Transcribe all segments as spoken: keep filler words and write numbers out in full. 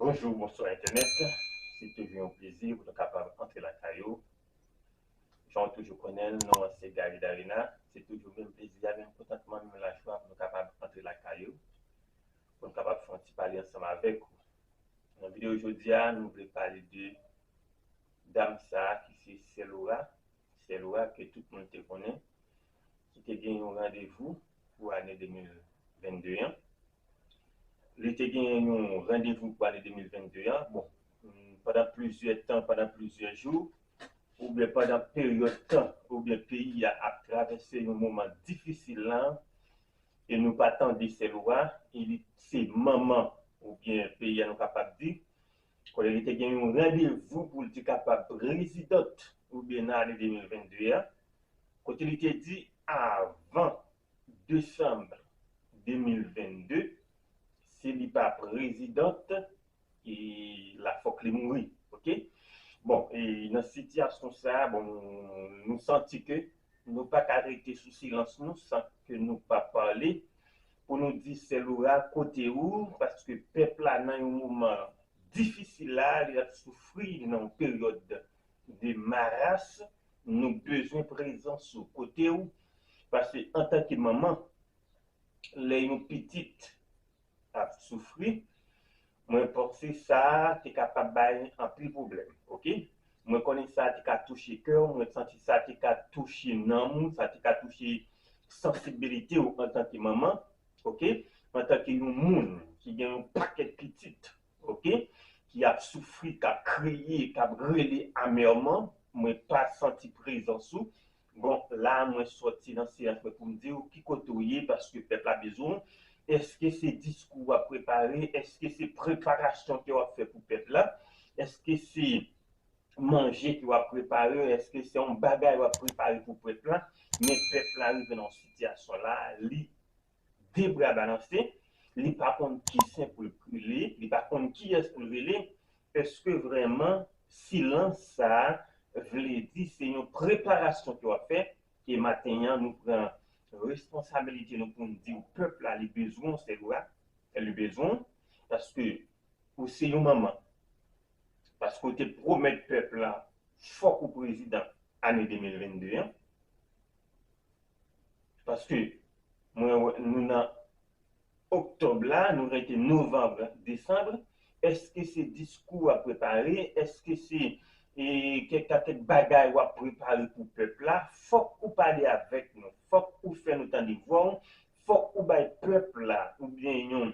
Bonjou, bonswa entènèt. Se toujou yon plezi pou nou kapab antre lakay ou. Jan w toujou konnen l, non an se Gary Darina. Se toujou menm plezi a, menm kontantman, menm lajwa pou nou kapab antre lakay ou, pou nou kapab fè yon ti pale ansanm avèk ou. Nan videyo jodi a, nou vle pale de dam sa a ki se Sè Laura, Sè Laura ke tout moun te konnen, ki te gen yon randevou pou ane de mil vennde an. Li te gen yon randevou pou ane de mil vennde an. Bon, pandan plizyè tan, pandan plizyè jou, oubyen pandan peryòd tan, oubyen peyi a ap travèse yon moman difisil la, e nou pa tande Sè Laura, e li se manman, oubyen peyi a nou kapab di, kote li te gen yon randevou pou li te kapab prezidant, oubyen nan ane de mil vennde a, kote li te di avan desanm de mil vennde, si li pa prezidant, e la fòk li mouri, oke? Bon, e nan sitiyasyon sa a, bon, nou, nou santi ke nou pa ka rete sou silans nou san ke nou pa pale pou nou di Sè Laura kote ou, paske pèp la nan yon moman difisil la, li ap soufri nan yon peryòd de maras, nou bezwen prezans ou kote ou, paske antanke manman, lè yon pitit ap soufri, mwen panse sa te kapab bay anpil pwoblèm, oke? Mwen konnen sa te ka touche kè w, mwen santi sa te ka touche nanm ou, sa te ka touche sansibilite w antanke manman, oke? Antanke yon moun ki gen yon pakèt pitit, oke? Ki ap soufri, k ap kriye, k ap rele amèman, mwen pa santi prezans ou. Bon, la, mwen sòti nan silans mwen pou m di w ki kote w ye, paske pèp la bezwen w. Èske se diskou w ap prepare? Èske se preparasyon ke w ap fè pou pèp la? Èske se manje ke w ap prepare? Èske se yon bagay w ap prepare pou pèp la? Men pèp la rive nan yon sitiyasyon la, li de bra balanse, li pa konn ki sen pou l rele, li pa konn kiyès pou l rele. Èske vrèman silans sa a vle di se yon preparasyon ke w ap fè? E maten an, nou pran responsabilite nou pou n di w pèp la li bezwen w, Sè Laura, li bezwen w, paske ou se yon manman. Paske w te pwomèt pèp la fòk ou prezidan ane de mil vennde an. Paske mwen wè nou nan oktòb la, nou rete novanm, desanm. Èske se diskou w ap prepare? Èske se e, kèk, kèk bagay w ap prepare pou pèp la? Fòk ou pale avèk nou. Fòk ou fè nou tande vwa w. Fòk ou bay pèp la oubyen yon,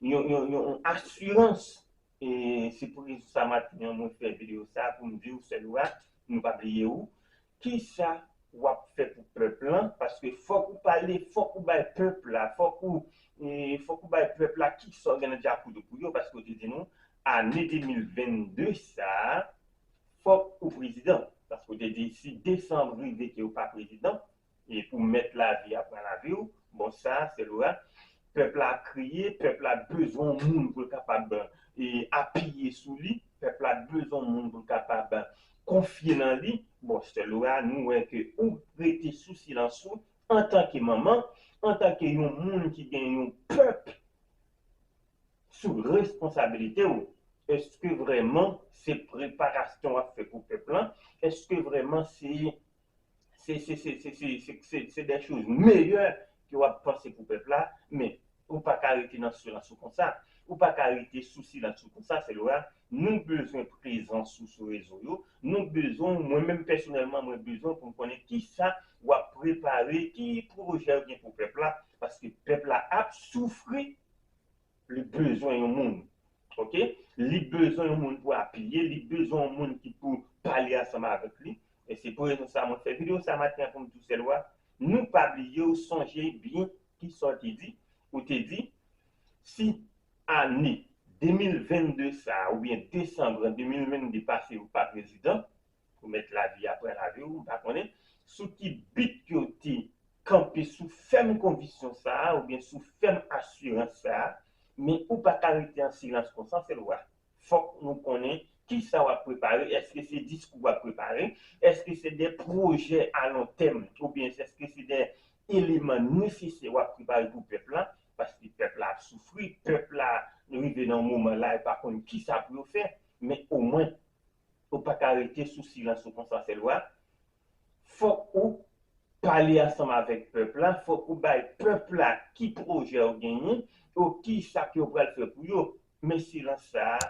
yon, yon, yon asirans. E se pou rezon sa maten an mwen fè videyo sa pou m di w, Sè Laura, nou pa bliye w. Kisa w ap fè pou pèp lan? Paske fòk ou pale, fòk ou bay pèp la, fòk ou, e, fòk ou bay pèp la kisa w gen nan djakout ou pou yo, paske w te di nou, ane de mil vennde sa a, fòk ou prezidan. Paske w te di, si desanm rive ke w pa prezidan, e pou mèt lavi a pran lavi w, bon, sa, Sè Laura, pèp la ap kriye, pèp la bezwen yon moun pou l kapab, e, apiye sou li, pèp la bezwen yon moun pou l kapab konfye nan li. Bon, Sè Laura, nou wè ke ou rete sou silans ou antanke manman, antanke yon moun ki gen yon pèp sou responsabilite w. Èske vrèman se preparasyon w ap fè pou pèp lan? Èske vrèman se, se, se, se, se, se, se, se, se de choz meyè ke w ap panse pou pèp la? Men, ou pa ka rete nan silans ou konsa. Ou pa ka rete sou silans ou konsa, Sè Laura. Nou bezwen prezans ou sou rezo yo. Nou bezwen, mwen menm pèsonèlman, mwen bezwen pou m konnen kisa w ap prepare, ki pwojè w gen pou pèp la, paske pèp la ap soufri, li bezwen yon moun. Oke? Li bezwen yon moun pou apiye, li bezwen yon moun ki pou pale ansanm avèk li. E se pou rezon sa mwen fè videyo sa maten an pou m di w, Sè Laura, nou pa bliye w, sonje byen kisa w te di. Ou te di, si ane de mil vennde sa a, oubyen desanm de mil vennde pase, ou pa prezidan, pou mèt lavi a pran lavi w, m pa konnen sou ki bit yo te kanpe sou fèm konviksyon sa a, oubyen sou fèm asirans sa a, men ou pa ka rete an silans konsa, Sè Laura. Fòk nou konnen kisa w ap prepare, èske se diskou w ap prepare, èske se de pwojè a lon tèm, oubyen èske se de eleman nesesè w ap prepare pou pèp la, paske pèp la ap soufri, pèp la rive nan moman la, yo pa konn kisa pou yo fè, men omwen, ou pa ka rete sou silans ou konsa, Sèlwa. Fòk ou pale ansanm avèk pèp la, fòk ou bay pèp la ki pwojè ou genyen, ou kisa ke ou pral fè pou yo. Men silans sa a,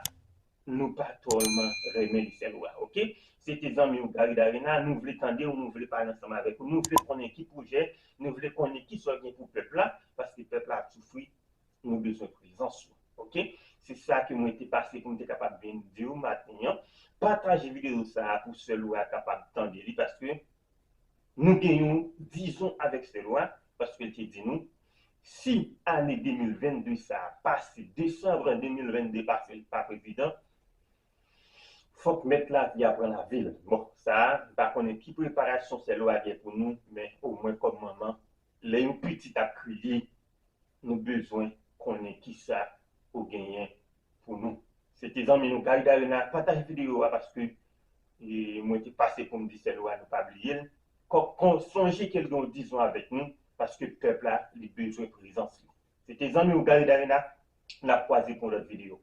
nou pa tèlman renmen li, Sèlwa, oke? Se te zanmi w Gary Darena, nou vle tande w, nou vle pale ansanm avèk ou, nou vle konnen ki pwojè, nou vle konnen kisa w gen pou pèp la, paske pèp la ap soufri, nou bezwen prezans ou, oke? Se sa ke mwen te pase pou m te kapab vin di w maten an. Pataje videyo sa a pou Sèlwa kapab tande li, paske nou gen yon dizon avèk Sèlwa, paske l te di nou, si ane de mil venn de sa a pase, desanm de mil venn de pase, li pa prezidan, fòk mèt lavi a pran lavi l. Bon, sa a, m pa konnen ki preparasyon Sèlwa gen pou nou, men omwen kòm manman, lè yon pitit ap kriye, nou bezwen konnen kisa ou genyen pou nou. Se te zanmi nou Gary Darena, pataje videyo a paske e, mwen te pase pou m di Sèlwa nou pa bliye l. Kon, kon, sonje ke l gen yon dizon avèk nou, paske pèp la, li bezwen prezans li. Se te zanmi w Gary Darena, n ap kwaze pou yon lòt videyo.